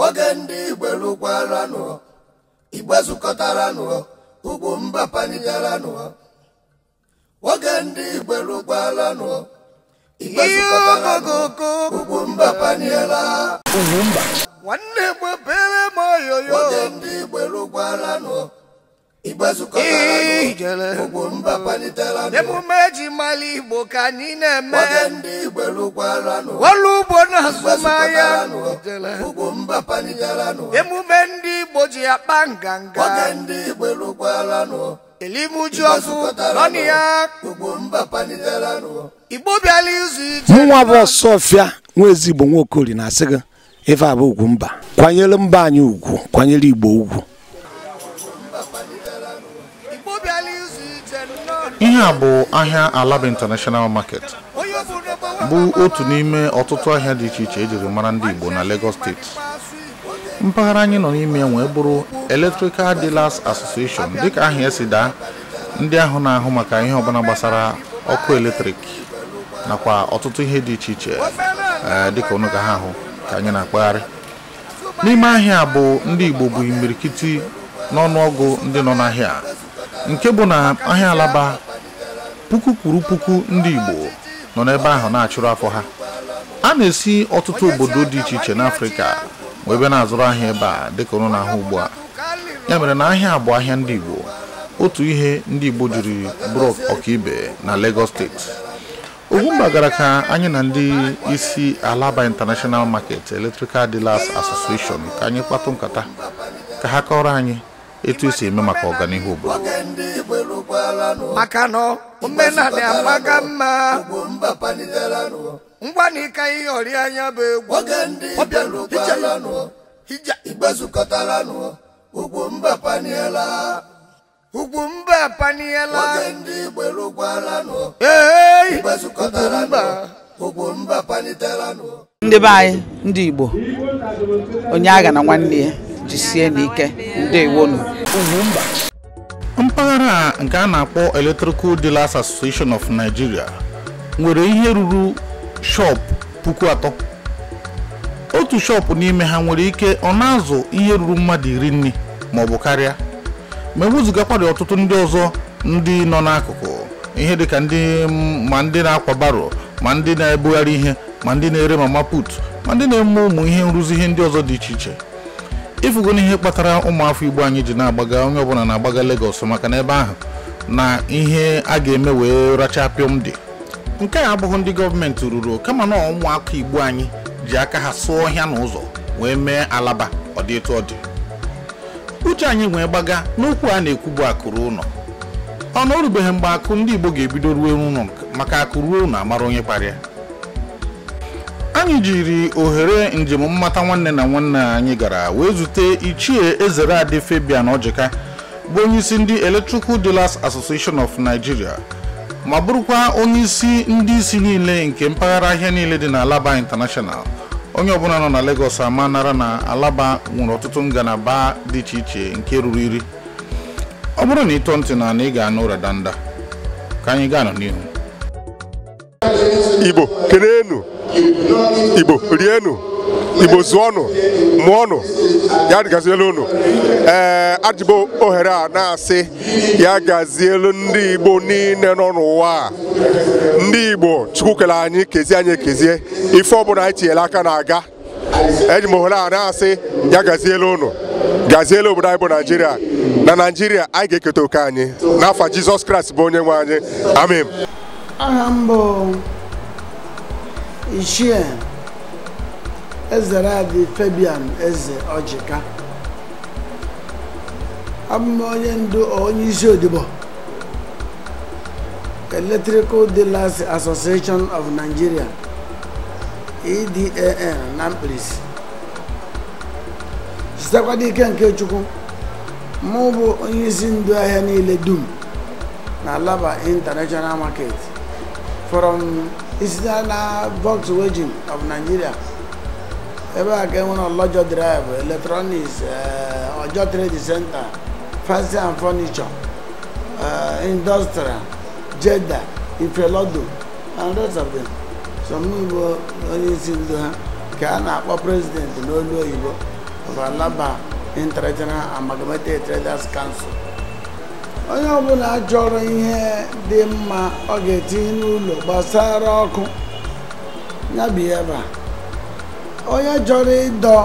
Oge ndị Igbo lụkwaranụ, Igbo zukọtaranụ, ugwu mba panigaranụ. Oge ndị Igbo lụkwaranụ, Igbo zukọtaranụ, ugwu mba paniela. Ugwu mba. Nwanne gbepere m oyoyo. Oge ndị Igbo lụkwaranụ, Igbo zukọtaranụ, ugwu mba paniteranụ. Emume eji mara Igbo ka anyị na-eme. Oge ndị Igbo lụkwaranụ, ọrụ ugbo na azụmahịa. Ugwu mba paniteranụ. Emume ndị Igbo ji akpa nganga. Oge ndị Igbo lụkwaranụ, elimuju ọfụ nọ ya. Ugwu mba paniteranụ. Igbo bịara izu ije. Mụnwa bụ Ọsọfịa nwa ezigbo Nwaokori na-asị gị ife abụ ugwu mba. Kwanyere mba anyị ugwu, kwanyere Igbo ugwu. Ihe a bụ ahịa Alaba International Market, bụ otu n'ime ọtụtụ ahịa dị iche iche ejiri mara ndị Igbo na Lagos steeti. Mpaghara anyị nọ n'ime wee bụrụ Electrical Dealers Association, dịka ahịa si daa, ndị ahụ na-ahụ maka ihe ọbụla gbasara ọkụ eletrik nakwa ọtụtụ ihe dị iche iche dịka unu ga ha ahụ ka anyị na-akpagharị. N'ime ahịa bụ ndị Igbo bụ imirikiti n'ọnụọgụ ndị nọ n'ahịa, nke bụ na ahịa Alaba puku kwuru puku ndị Igbo nọ n'ebe ahụ na-achụrụ afọ ha. A na-esi ọtụtụ obodo dị iche iche n'Afrịka wee ebe na-azụrụ ahịa ebe a dịka unu na-ahụ ugbu a. Ya mere na ahịa bụ ahịa ndị Igbo, otu ihe ndị Igbo jiri bụrụ ọkaibe na Lagos steeti. Ugwumba gara ka anyị na ndị isi Alaba International Market Electrical Dealers Association ka anyị kpatụ nkata ka ha kọrọ anyị etu esi eme maka ọganihu obodo. Maka na omenala amaka mma, ngwa na ịka ihe ọrịa anya bụ egwu. Oge ndị Igbo lụkwaranụ, Igbo zukọtaranụ, ugwu mba paniela. Ugwu mba paniela. Oge ndị Igbo lụkwaranụ, Igbo zukọtaranụ, ugwu mba paniteranụ. Ndị be anyị ndị Igbo, onye agha na nwanne ya jisie n'ike, ndewonu. Ugwu mba. Mpaghara a nke a na-akpọ Electrical Dealers Association of Nigeria nwere ihe ruru shop 3,000. Otu shop n'ime ha nwere ike ọ na-azụ ihe ruru mmadụ 10 nri ma ọ bụ karịa, ma ewezụgakwara ọtụtụ ndị ọzọ ndị nọ n'akụkụ, ihe dịka ndị ma ndị na-akwa baro, ma ndị na-ebugharị ihe, ma ndị na-ere mama put, ma ndị na-eme ụmụ ihe nrụzi ihe ndị ọzọ dị iche iche. Ịfụgo n'ihe kpatara ụmụafọ Igbo anyị ji na-agbaga, onye ọbụla na-agbaga Lagos maka na ebe ahụ na ihe a ga-eme wee racha pịọm dị. Nke a abụghị ndị gọọmenti ruru, kama na ụmụaka Igbo anyị ji aka ha sụọ ọhịa n'ụzọ wee mee Alaba ọ dị etu ọ dị. Uche anyị wee gbaga n'okwu a na-ekwu bụ akụ ruo ụlọ. Ọ na orubeghị mgbe akụ ndị Igbo ga-ebido ruo ụlọ, maka akụ ruo ụlọ amara onye kparịa. Anyị jiri ohere njem mmata nwanne na nwanne anyị gara wee zute Ichie Ezeradị Fabian Ojika, bụ onyeisi ndị Electrical Dealers Association of Nigeria, ma bụrụkwa onyeisi ndị isi niile nke mpaghara ahịa niile dị na Alaba International. Onye ọbụla nọ na Lagos ama nara na Alaba nwere ọtụtụ ngalaba dị iche iche nke ruru 10. Ọ bụrụ na ịtọ ntị na ị ga-anụ radanda, ka anyị gaa nọ n'ihu. Igbo kenenu, Igbo rienu, Igbo zụọnụ, mụọnụ, ya gazielu unu. Ee, ajịbụ ohere a na-asị ya gazielu ndị Igbo niile nọ n'ụwa a. Ndị Igbo Chukwu kere anyị kezie anyị ekezie, ife ọbụla anyị tinyere aka na-aga. Eji m ohere a na-asị ya gazielu unu, gazielu obodo anyị bụ Naijiria. Na Naijiria anyị ga-eketa oke anyị n'afa Jizọs Kraịst bụ onye nwe anyị, amen. Aha m bụ Ichie Ezeradị Fabian Eze Ojika. Abụ m onye ndu onye isi odibo Electrical Dealers Association of Nigeria, EDAN na mkpirisi. Sitekwa n'ike nke Chukwu, mụ bụ onye isi ndu ahịa niile dum na Alaba International Market, from Isitana Volkswagen of Nigeria, ebe a ka enwere Olojo Drive, Electronics, Ojo Trade Center, Fancy and Furniture, Industrial, Jeddah, Ifelodo, and rest of them. So mụ bụ onye isi ndu ha ka a na-akpọ president n'olu oyibo. of Alaba International Amalgamated Traders Council. Onye ọbụla chọrọ ihe dị mma ọ ga-etinye n'ụlọ gbasara ọkụ ya bi ebe a. Onye chọrọ ịdọ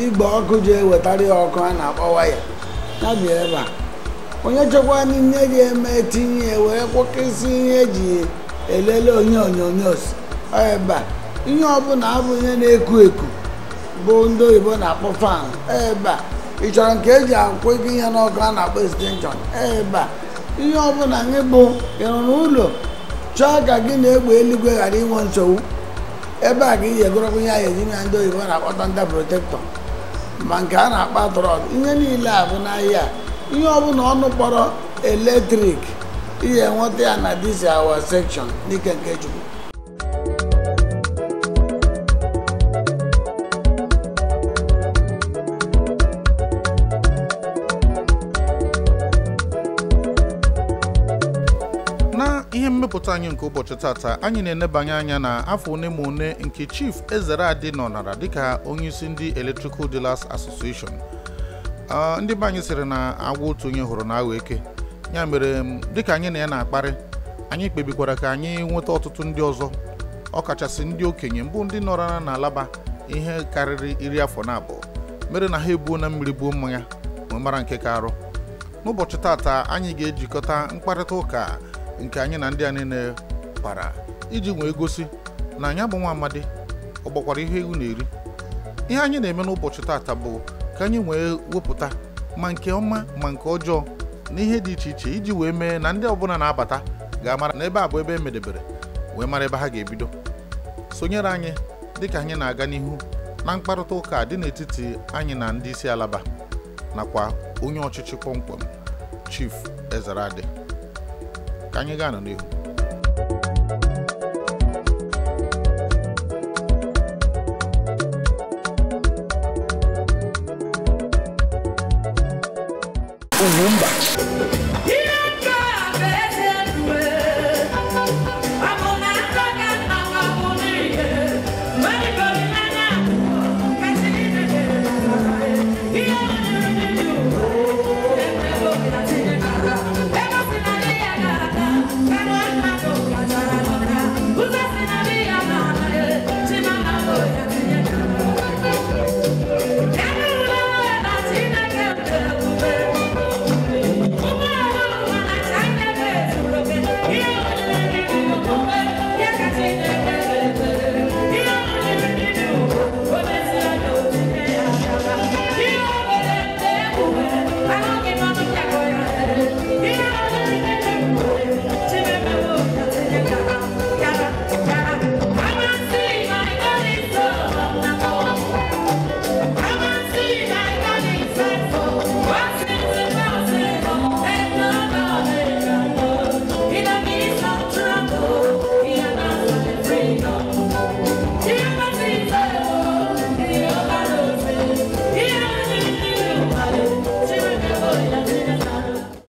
igbe ọkụ ji ewetara ya ọkụ a na-akpọ waya ya bi ebe a. Onye chọkwa n'ihe ga-eme tinye wee kwụkịsị ihe eji elele onye onyonyo ebe a. Ihe ọbụla abụ ihe na-eku eku bụ ndị oyibo na-akpọ fan ebe a. Ị chọrọ nke eji akwụ ego ihe n'ọkụ a na-akpọ extension ebe a. Ihe ọbụla gị bụ ịrụrụ ụlọ chọọ ka gị na-egbe eluigwe ghara inwe nsogbu ebe a ka ị ga-egorokwa ihe a ga-eji ya ndị oyibo na-akpọ thunder protector ma nke a na-akpọ trọd. Ihe niile a bụ n'ahịa. Ihe ọbụla ọnụ kpọrọ eletrik ihe enweta ya na this our section n'ike nke Chukwu. Na ihe mmepụta anyị nke ụbọchị tata, anyị na-enebanye anya na afọ one ma one nke Chief Ezeradi nọnara dịka onyeisi ndị Electrical Dealers Association. Ndị be anyị sịrị na agwọ otu onye hụrụ na aghọ eke, ya mere dịka anyị na ya na-akparị, anyị kpebikwara ka anyị nweta ọtụtụ ndị ọzọ, ọkachasị ndị okenye mbụ ndị nọrọ na Alaba ihe karịrị 22 afọ, mere na ha ebuo na mmiri buo mmanya wee mara nke ka arụ. N'ụbọchị tata anyị ga-ejikọta mkparịta ụka nke anyị na ndị a niile kpara iji wee gosi na anyị bụ nwa amadi ọ gbakwara ihe ewu na-eri. Ihe anyị na-eme n'ụbọchị tata bụ ka anyị wee wepụta ma nke ọma ma nke ọjọọ na ihe dị iche iche iji wee mee na ndị ọbụla na-abata ga-amara na ebe a bụ ebe emedebere wee mara ebe ha ga-ebido. Sonyere anyị dịka anyị na-aga n'ihu na mkparịta ụka dị n'etiti anyị na ndị isi Alaba nakwa onye ọchịchị kpọmkwem Chief Ezeradi. Ka anyị gaa n'ihu. Ugwumba.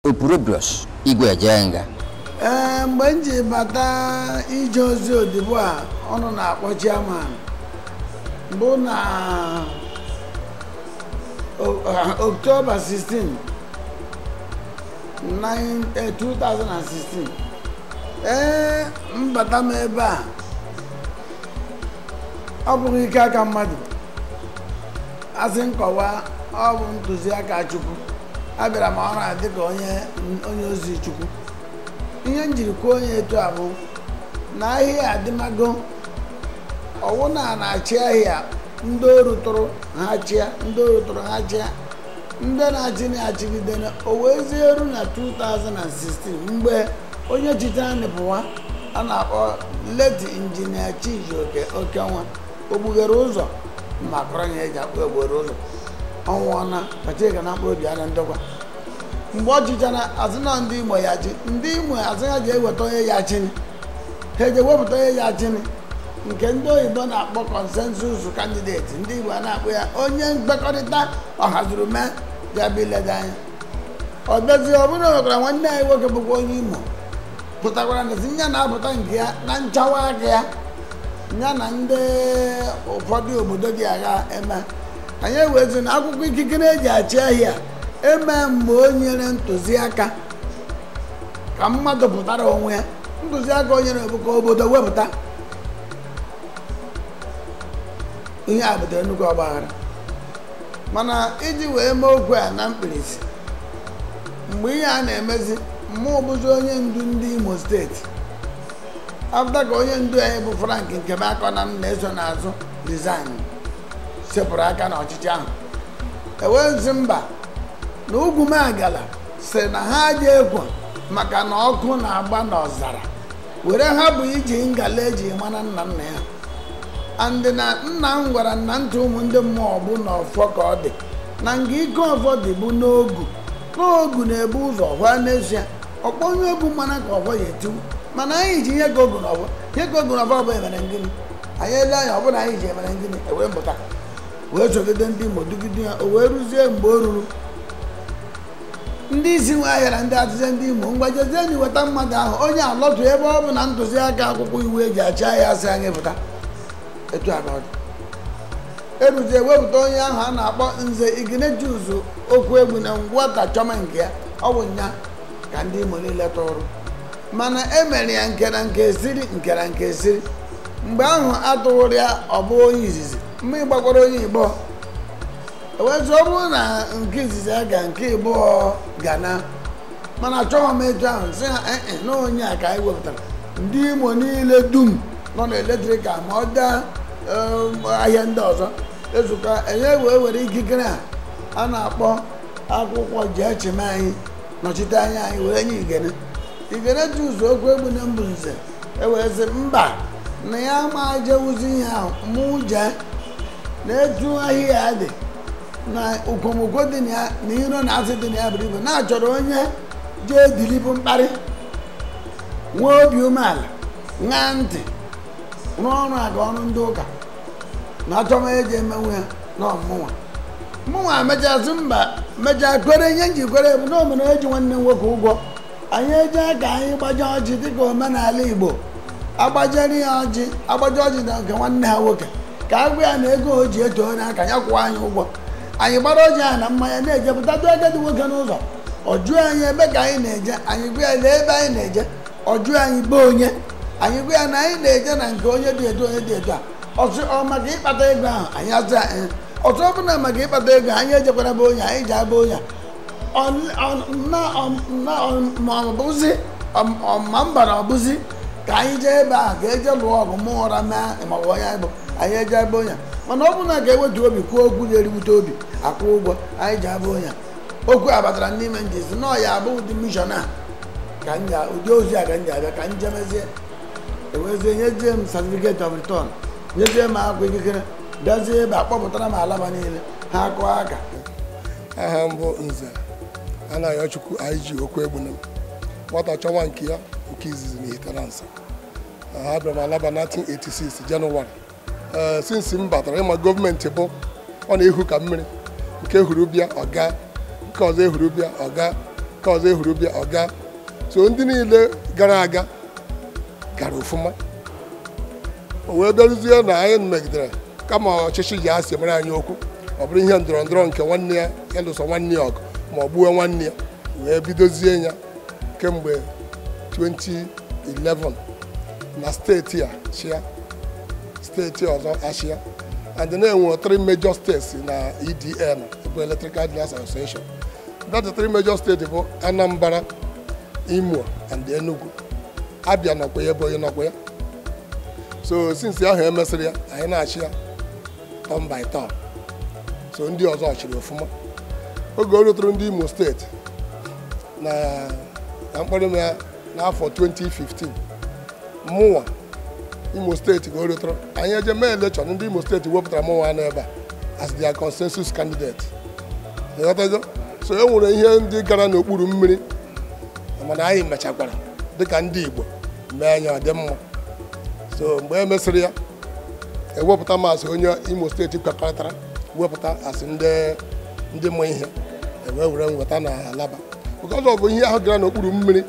Opurobios Igwe Ejenga. Ee, mgbe m ji bata ije ozi odibo a ọnụ na-akpọ chairman bụ na October 16, 2016. Ee, mbata m ebe a ọ bụghị ike aka mmadụ, asị nkọwa, ọ bụ ntụziaka Chukwu. Abịara m ọrụ a dịka onye ozi Chukwu. Ihe m jiri kwuo onye etu a bụ na ahịa adịmago ọwụ na na-achị ahịa, ndị oru tụrụ ha chịa, ndị oru tụrụ ha chịa, ndị na-achị na-achịgide. O wee zie eru na 2016 mgbe onye chichara nịpụwa a na-akpọ late injinia Chijioke Okenwa o gbughere ụzọ ma kọrọ ya eji akpọ egbughere ụzọ ọnwụọna kachika na mkpụrụ obi anya ndokwa. Mgbe ọ chịchara asị na ndị Imo ya chi, ndị Imo asị ha ji eweta onye ya chini, ha eji ewepụta onye ya chini nke ndị oyibo na-akpọ consensus candidate, ndị Igbo na-akpọ ya onye mkpekọrịta ọhazuru mee ya bụ ileda anya. Ọ bịazie ọ bụrụ na nwekwara nwanne anyị nwoke bụkwa onye Imo pụtakwara na ya na-apụta nke ya na nchawa aka ya ya na ndị ụfọdụ obodo dị agha eme Anyị ewezi na akwụkwọ ikikere eji achị ahịa eme mgbe o nyere ntụziaka ka mmadụ pụtara onwe ya. Ntụziaka o nyere bụ ka obodo wepụta ihe a butere nnukwu ọgbaghara. Mana iji wee mee okwu a na mkpirisi, mgbe ihe a na-emezi, mmụọ bụzi onye ndu ndị Imo steeti, afta ka onye ndu anyị bụ Frank Nkemakọ na m na-eso n'azụ resign, sepụrụ aka n'ọchịchị ahụ. Ewezi mba na Ugwumagala sị na ha aja ekwo maka na ọkụ na-agba n'ọzara, were ha bụ iji ngala eji mara nna nna ya. Andị na nna m gwara nna ntị ụmụ ndị mmụọ bụ na ọfọ ka ọ dị na nga ike ọfọ dị bụ n'ogu n'ogu na-ebu ụzọ hwa n'ezie ọkpọ onye ogu mana ka ọfọ ya etiwu. Mana anyị ji ihe ka ogu na ọfọ, ihe ka ogu na ọfọ bụ emere ngịnị, anyị ele anya ọbụna anyị ji emere ngịnị, ewee mpụta wee sogide ndị Imo dugide ya. O wee ruzie mgbe o ruru ndị isi nwe ahịa na ndị atụzie ndị Imo ngwajezienyi weta mmadụ ahụ onye alọtụ ebe ọ bụ na ntụziaka akwụkwọ iwu eji achị ahịa asị anyị pụta. Etu a ka ọ dị. Eruzie wepụta onye ahụ a na-akpọ Nze Ignatius okwu egwu na ngwata chọma nke ya, ọ bụ nya ka ndị Imo niile tụrụ. Mana e mere ya nke na nke esiri nke na nke esiri. Mgbe ahụ atụghụrụ ya ọ bụ onye izizi, mgbe ịgbakwara onye Igbo ewezi ọ bụrụ na nke izizi a ga nke Igbo ga na. Mana achọghị m etu ahụ, sị ha ee na onye a ka anyị wepụtara. Ndị Imo niile dum nọ na eletrikal ma ọ daa ahịa ndị ọzọ ezukọ enye wee were ikikere a a na-akpọ akwụkwọ jee chime anyị nọchite anya anyị were nye Igene. Igene ji ụzọ okwu egbu na mbụ nze ewee sị mba na ya ma jewuzi ihe ahụ mụ jee na etu ahịa ya dị na okomoko dị na ya na iro na asị dị na ya buru ibu, na-achọrọ onye jee dilibu mkparị, nwee obi umeala, ṅaa ntị, rụọ ọrụ a ka ọrụ ndị ụka na achọm eji emenwu ya na ọmụnwa. Mụnwa mechasị mba mechaa kwere ihe njikwere bụ na omere eji nwanne m nwoke ụgwọ. Anyị eje ka anyị gbaje ọjị dịka omenala Igbo, agbajere ya ọjị, agbaje ọjị na nke nwanne ha nwoke ka a gwa ya na ego o ji eto onye aka ya kwụọ anyị ụgwọ. Anyị gbara ọjị ahụ na mmanya na-ejepụta dụ agadi nwoke n'ụzọ, ọ jụọ anyị ebe ka anyị na-eje, anyị gwa ya lee ebe anyị na-eje, ọ jụọ anyị be onye, anyị gwa ya na anyị na-eje na nke onye dị etu onye dị etu a. Ọsị ọ maka ịkpata ego ahụ, anyị asị ọtụ ọ bụla maka ịkpata ego anyị ejekwara be onye, anyị ji abụ onye ma ọ bụzi ma mba na ọ bụzi ka anyị jee ebe ahụ ka eje lụọ ọgụ mụọ ụra mee maọbụ onye anyị bụ anyị eje ebe onye. Mana ọ bụrụ na ka ewetu obi kwuo okwu na-eriwute obi akwụ ụgwọ anyị ji abụ onye. Okwu a batara n'ime njezi na ọ ya abụ ụdị mishọn a ka ụdị ozi a ka m ji abịa ka njemezie ewezie nyezie m certificate of return, nyezie m akwụkwọ ikikere, bịazie ebe a kpọpụtara m Alaba niile ha akụọ aka. Aha m bụ Nze Anayochukwu IG okwu egbu na nwata chọwa nke ya nke izizi na Ihiteransa. Ha bịara m Alaba 1986 Jenụwarị. Since m batara ịma gọọmenti bụ ọ na-ehu ka mmiri, nke ehuru bịa ọga, nke ọzọ ehuru bịa ọga, nke ọzọ ehuru bịa ọga. So ndị niile gara aga gara ofụma. O wee bịaruzie na anyị megidere kama ọchịchị ji asị mara anyị okwu, ọ bụrụ ihe ndọrọ ndọrọ nke nwanne ya ya lụso nwanne ya ọgụ ma ọ gbuo nwanne ya, wee bidozie ya kemgbe 2011 na steeti a chịa steeti ọzọ achịa. And na-enwe 3 major states na EDN bụ Electrical Dealers Association. That 3 major states bụ Anambra, Imo and Enugu. Abia nọkwa ya, Ebonyi nọkwa ya. So since ahụ emesịrị ya anyị na-achị ya turn by turn. So ndị ọzọ chịrị ofụma. Oge o rutere ndị Imo steeti na mkpọrọ ya n'afọ 2015, mụnwa Imo steeti ka o rutere anyị eje mee elekshọn, ndị Imo steeti wepụtara mụnwa n'ebe a as their consensus candidate. So e nwere ihe ndị gara n'okpuru mmiri, mana anyị mechakwara dịka ndị Igbo mee anya ọ dị mma. So mgbe e mesịrị ya ewepụta maasị onye Imo steeti kwekọrịtara wepụta asị ndị mma ihe ewee were nweta na Alaba. Because ọ bụ ihe ahụ gara n'okpuru mmiri,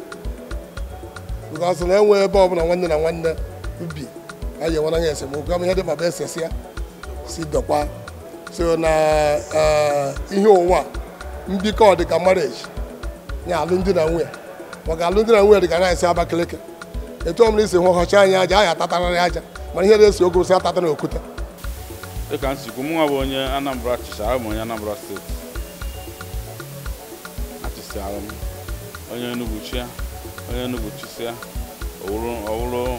because na enwe ebe ọbụla nwanne na nwanne ubi anyị enwenanya esemokwu, ama ihe dị ma bụ esesi ya si dọkwa. So na ihe ụwa mbikọ dị ka marriage ya alụmdi na nwunye, maka alụmdi na nwunye dị ka na-esi Abakaliki. Etu ọmụrụ isi hụ ọchị anyị aja anyị atatararị aja, mana ihe na-esi okwu sị atata na okwute. Dịka nsikwu, mụnwa bụ onye Anambra chịchara m, onye Anambra steeti achịsịara m, onye Enugu chịa, onye Enugu chịsịa, ọwụrụ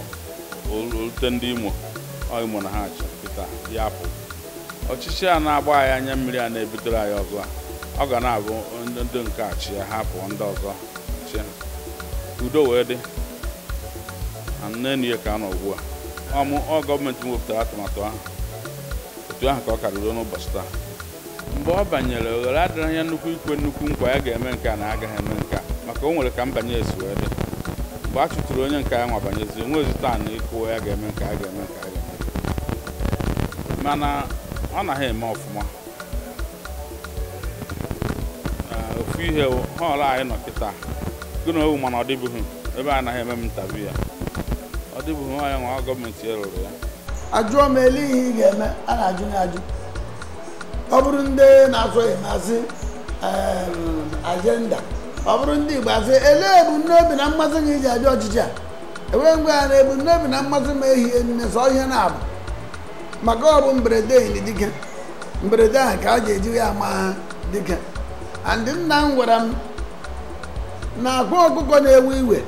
orute ndị Imo, ọ Imo na ha achị kịta ya pụ. Ọchịchị a na-agba anyị anya mmiri a na-ebutere anyị ọgụ a, ọ ga na-abụ ndị nke a chịa ha pụọ, ndị ọzọ chịa, udo wee dị n'enu ya ka a nọ ugbu a. Ọ gọọmenti wepụtara atụmatụ ahụ otu ahụ ka ọ karịrị n'ụbọchị taa. Mgbe ọ banyere, oghere adịrị ya nnukwu ikwe nnukwu nkwa ya ga-eme nke a na agaghị eme nke a, maka o nwere ka mbanye esi wee dị. Mgbe a chụtụrụ onye nke ya nwa banyezi, onwe taa na ịkụwa ya ga-eme nke a ga-eme nke a ga-eme, mana ọ naghị eme ọfụma. Ofu ihe họọlụ anyị nọ kịta gịnị owu, mana ọ dịbụghị ebe a naghị eme m ntabi ya, ọ dịbụghị onye nwa gọọmenti ya rụrụ ya. Ajụọ m ele ihe ị ga-eme, a na-ajụ ya ajụ. Ọ bụrụ ndị na-asụ emasị ajenda, ọ bụrụ ndị Igbo asị elee ebumnobi na mmasị gị iji abịa ọchịchị a, enwee ngwa ya na ebumnobi na mmasị m ehihie nne sọ ihe na-abụ maka ọ bụ mberede enyi dike, mberede ahụ ka a ji eji ya ama ha dike. Andị nna m gwara m na akwa ọkụkọ na-ewe iwe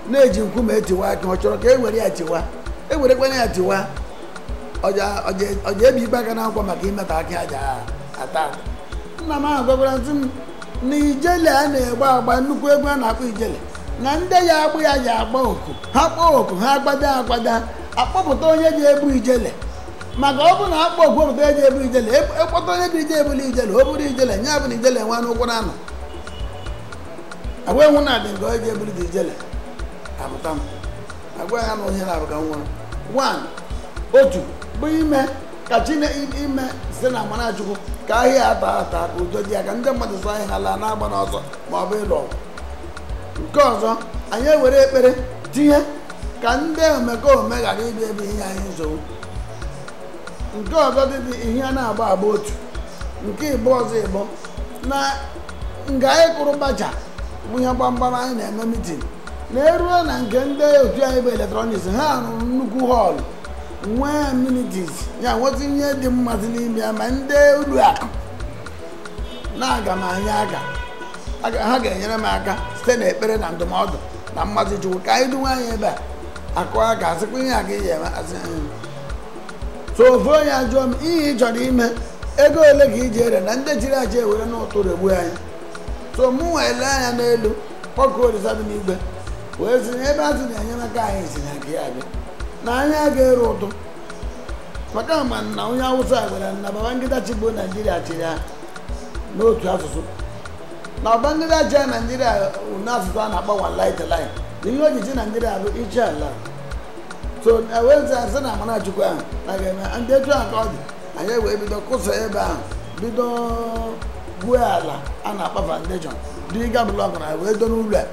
na-eji nkume etiwa aka, ọ chọrọ ka e were ya tiwa, e werekwana ya tiwa, ọ ga-ebi ikpe aka n'akwụkwọ maka imeta aka aja ata ata. Nna m ahụ gwagwara ntị m na ijele a na-egba agba nnukwu egwu a na-akpọ ijele, na ndị ya agbụ ya ji agba oku, ha kpọọ oku ha agbada agbada akpọpụta onye ji ebu ijele, maka ọ bụ na akpọ oku pụta eji ebu ijele, ekpọta onye bụ ije ebuli ijele, o buru ijele nye bụ na ijele nwa n'ụkwụ na anọ agwa enwu na adị nke onye ji ebuli dị ijele apụta m agwa ya na onye na-abụ ka m nwere one otu bụ ime ka Chineke ime site na amara Chukwu ka ahịa ata ata ka udo dị ya, ka ndị mmadụ sọ ahịa laa na-agba n'ọsọ ma ọ bụ ịlụ ọgụ. Nke ọzọ, anyị ewere ekpere tinye ka ndị omekome ghara ịbịa ebe ihe anyị nsogbu. Nke ọzọ dị ihe a na-agba agba otu. Nke ịbụ ọzọ ịbụ na nga anyị kụrụ bacha bụ ihe gbamgbam anyị na-eme mitin na-eruo na nke ndị otu anyị bụ eletrọniks, ha rụrụ nnukwu họọlụ nwee amenities ya nweta ihe dị mmasị n'ime ya, ma ndị ụlọ akụ na-aga m anya aka ha ga-enyere m aka site n'ekpere na ndụmọdụ na mmasị Chukwu ka anyị duwe anyị ebe a akụ aka asịkwa ihe a ka iji eme asị. So ofu onye ajụọ m ihe ị chọrọ ime, ego ole ka iji ere na ndị chiri achị ewere n'ụtụrụ egbu anyị. So mụ wee lee anya n'elu kpọkuo Olisa bi n'igwe wee sị na ebe a sị na enyemaka anyị si na nke ya abịa na anya ga-eru ụtụ, maka ma na onye Awụsa gwara na Babangida chịgbuo Naijiria chịrị ya n'otu asụsụ, na Babangida chịa Naijiria n'asụsụ a na-akpọ one light line, na ihe ojichi Naijiria bụ iche ala. So ewezi asị na amara Chukwu ahụ na ga-eme ndị etu ahụ ka ọ dị, anyị wee bido kụsa ebe ahụ, bido gwuo ala a na-akpọ foundation diga blọk na wee do n'ụlọ a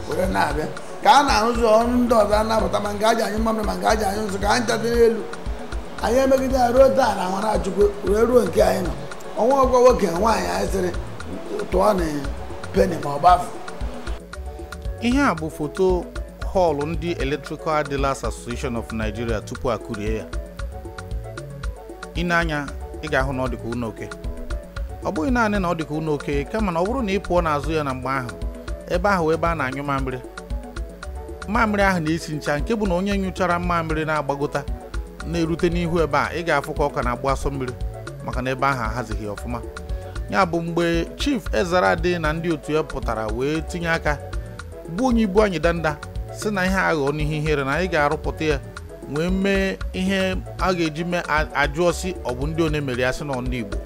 were na-abịa ka a na-arụzi ọrụ ndị ọzọ a na-apụta ma nke aja anyị mmadụ ma nke aja anyị nsọ ka anyị ncha dị n'elu. Anyị emegide ya ruo taa na amara Chukwu wee ruo nke anyị nọ. Ọnwa ọgwọ nwoke nwaanyị anyị sịrị tụọ na peni ma ọ gbafụ. Ihe a bụ foto họọlụ ndị Electrical Dealers Association of Nigeria tupu akụrie ya. Ị na-anya ị ga-ahụ na ọ dịka ụlọ oke. Ọ bụghị naanị na ọ dịka ụlọ oke, kama na ọ bụrụ na ị pụọ n'azụ ya na mgbe ahụ, ebe ahụ ebe a na-anyụ mamịrị. Mamịrị ahụ na-esi ncha, nke bụ na onye nyụchara mamịrị na-agbagota na-erute n'ihu ebe a, ị ga-afụ ka ọ ka na-agba asọ mmiri maka na ebe ahụ ahazighị ọfụma. Ya bụ mgbe Chief Ezara-Ade na ndị otu ya pụtara wee tinye aka bụ onye ibu anyị danda si na ihe aghọọ n'ihe ihere na anyị ga-arụpụta ya wee mee ihe a ga-eji mee ajụọ si ọ bụ ndị one mere ya sị na ndị Igbo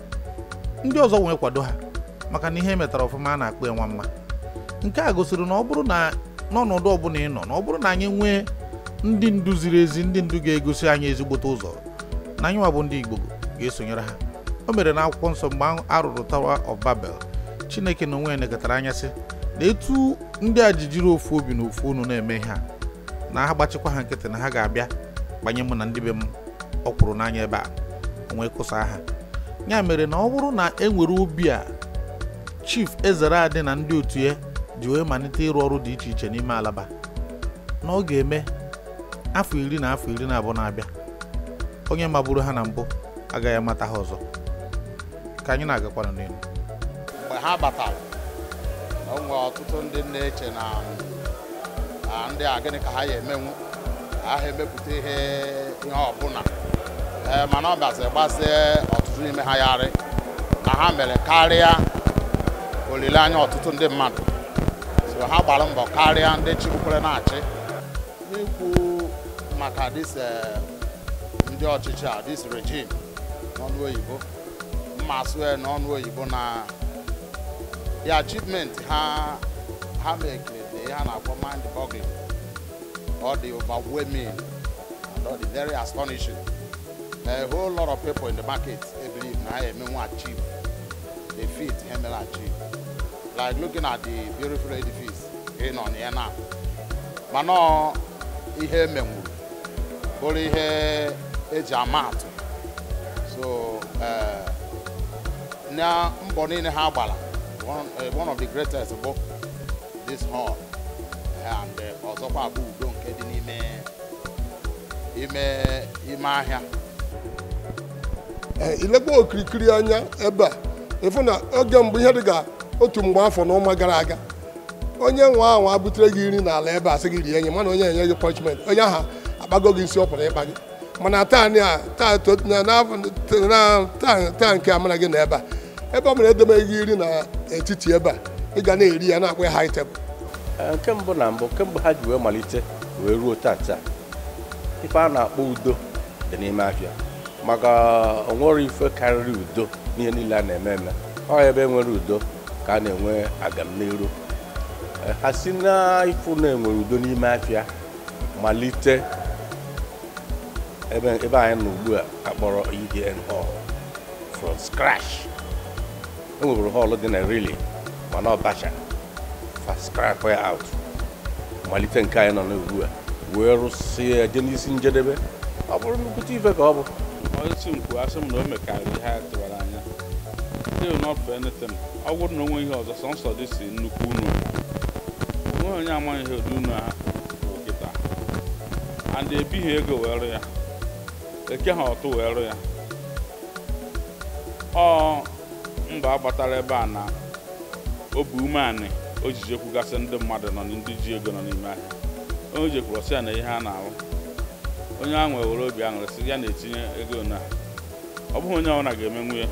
ndị ọzọ wee kwado ha maka na ihe metara ọfụma a na-akpọ ya nwa mma. Nke a gosiri na ọ bụrụ na n'ọnọdụ ọbụla ị nọ, na ọ bụrụ na anyị nwee ndị ndu ziri ezi, ndị ndu ga-egosi anyị ezigbote ụzọ, na anyị nwa bụ ndị Igbo ga-esonyere ha. O mere na akwụkwọ nsọ mgbe a rụrụ Tower of Babel, Chineke na onwe ya nekọtara anya sị na etu ndị a ji jiri ofu obi na ofu unu na-eme ihe a, na ha gbachikwa ha nkịtị na ha ga-abịa gbanye mụ na ndị be m ọkwụrụ n'anya ebe a, onwe kụsa ha. Ya mere na ọ bụrụ na e nwere obi a Chief Ezeradị na ndị otu ya ji wee malite ịrụ ọrụ dị iche iche n'ime Alaba, na ọ ga-eme afọ 10 na afọ 12 na-abịa, onye magburu ha na mbụ agaghị amata ha ọzọ. Ka anyị na-agakwana n'elu. Mgbe ha batara, o nwere ọtụtụ ndị na-eche na ndị a gịnị ka ha ya emenwu, ha emepụta ihe ọbụla, mana ọ bịaziri gbazie ọtụtụ n'ime ha yarị na ha mere karịa olileanya ọtụtụ ndị mmadụ. So ha gbara mbọ karịa ndị chibukwere na-achị. N'ikwu maka this ndị ọchịchị a, this regime n'ọnụ oyibo, mma asụ ya n'ọnụ oyibo, na the achievement ha mekere dị ha na-akpọ mind boggling, or the overwhelming and all the very astonishing. A whole lot of people in the market, they believe na emenwu achieve the feat ha achieve. Like looking at the beautiful edifice in on here now, mana ihe emenwuru bụrụ ihe eji ama atụ. So na mbọ niile ha gbara, one of the greatest bụ this hall, and ọzọkwa bụ udo nke dị n'ime ime ahịa. Ilekwa okirikiri anya ebe a, ịfụ na oge mbụ ihe dịka otu mgbe afọ na ụma gara aga, onye nwe ahụ abutere gị nri n'ala ebe a sị gị rie nye, mana onye enye gị punishment, onye ahụ akpago gị nsi ọ pụrụ ịkpa gị. Mana taa nke amara gị na ebe a, ebe ọ bụla edobeghị gị nri n'etiti ebe a, ị ga na-eri ya na-akpọ ya high table. Nke mbụ na mbụ, kemgbe ha ji wee malite wee ruo tata, ife a na-akpọ udo dị n'ime afịa, maka o nwere ife karịrị udo n'ihe niile a na-eme eme. Ọ ebe nwere udo ka a na-enwe agamniru. Ha si na ifu na-enwere udo n'ime afịa malite ebe anyị nọ ugbu a akpọrọ EDN Hall from scratch. E nweburu hall dị na Rili, mana ọ bacha fa scrap ya out, malite nke anyị nọ n'ugbu a wee rụsie je n'isi njedebe. Ọ bụrụ nnukwute ife ka ọ bụ. Ọchịchị m kwuo, asị m na o mekarịrị ihe a tụwara anya. Still not for anything. Ọ bụrụ na o nwe ihe ọzọ, sọnsọ dị si nnukwu unu, onweghị onye amaghị ihe ụdị unu ha bụ kịta. And ebighị ego wee rụ ya, eke ha ọtụ wee rụ ya. Ọ mba agbatara ebe a na obi umeanị o ji jekwugasị ndị mmadụ nọ, ndị ji ego nọ n'ime ahịa. Onye jekwuru ọsị ya na ihe a na-arụ, onye ahụ were obi aṅụrị sị ya na-etinye ego na ọ bụghị onye ọbụla ga-emenwu ya,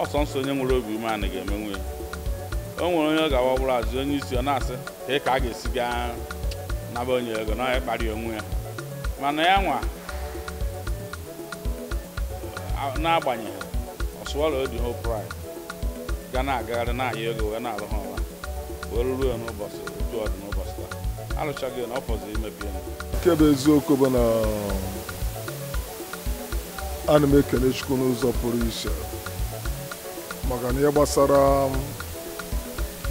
ọsọ nsọ onye nwere obi umeanị ga-emenwu ya. O nwere onye ọ ga-awa bụrụ azụ onye isi ọ na-asị ka a ga-esi gaa naba onye ego na ọ ịkparị onwe ya. Mana ya nwa n'agbanyeghị ọ swallow the whole pride, ga na-agagharị na-ayọ ego wee na-arụ ha ọra wee ruo ya n'ụbọchị otu ọ dị n'ụbọchị taa. Alụchaghị na ọ fọziri imebi ya. Nke bụ eziokwu bụ na ana m ekele Chukwu n'ụzọ pụrụ iche maka na ihe gbasara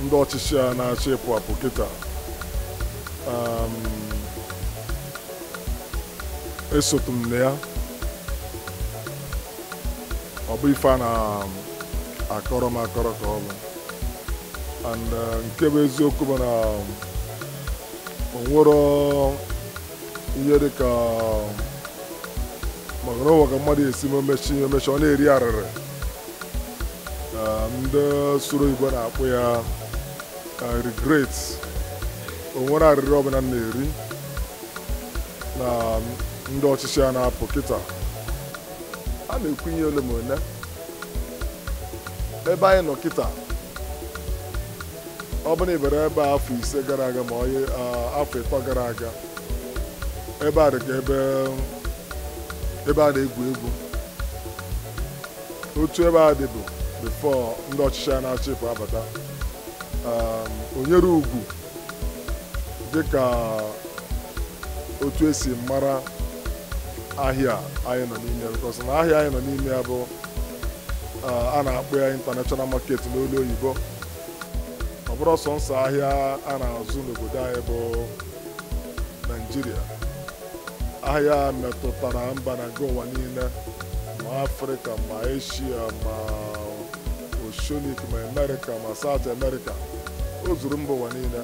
ndị ọchịchị a na-achị ịpụ apụ kịta, esotu m na ya. Ọ bụ ife a na-akọrọ m akọrọ ka ọ bụ. And nke bụ eziokwu bụ na o nwere ihe dị ka maka na ụwa ka mmadụ esi emechi emechi ọ na-eri arịrị. Ndị soro Igbo na-akpụ ya regret. O nwere arịrị ọbụla m na-eri na ndị ọchịchị a na-apụ kịta. A na-ekwu ihe ole ma ole ebe anyị nọ kịta. Ọ bụrụ na ibere ebe a afọ 5 gara aga ma afọ 3 gara aga, ebe a dị ka ebe a na-egwu egwu. Otu ebe a dị bụ before ndị ọchịchị a na-achịpụ abata, o nyere ugwu dịka otu esi mara ahịa anyị nọ n'ime, because na ahịa anyị nọ n'ime ya bụ a na-akpọ ya international market n'olu oyibo. Ọ bụrụ sọ nsọ ahịa a na-azụ n'obodo anyị bụ Naịjirịa, ahịa metụtara mba na nke ụwa niile, ma Afrịka, ma Asia, ma Oceanic, ma Amerịka, ma South America. O zuru mba ụwa niile.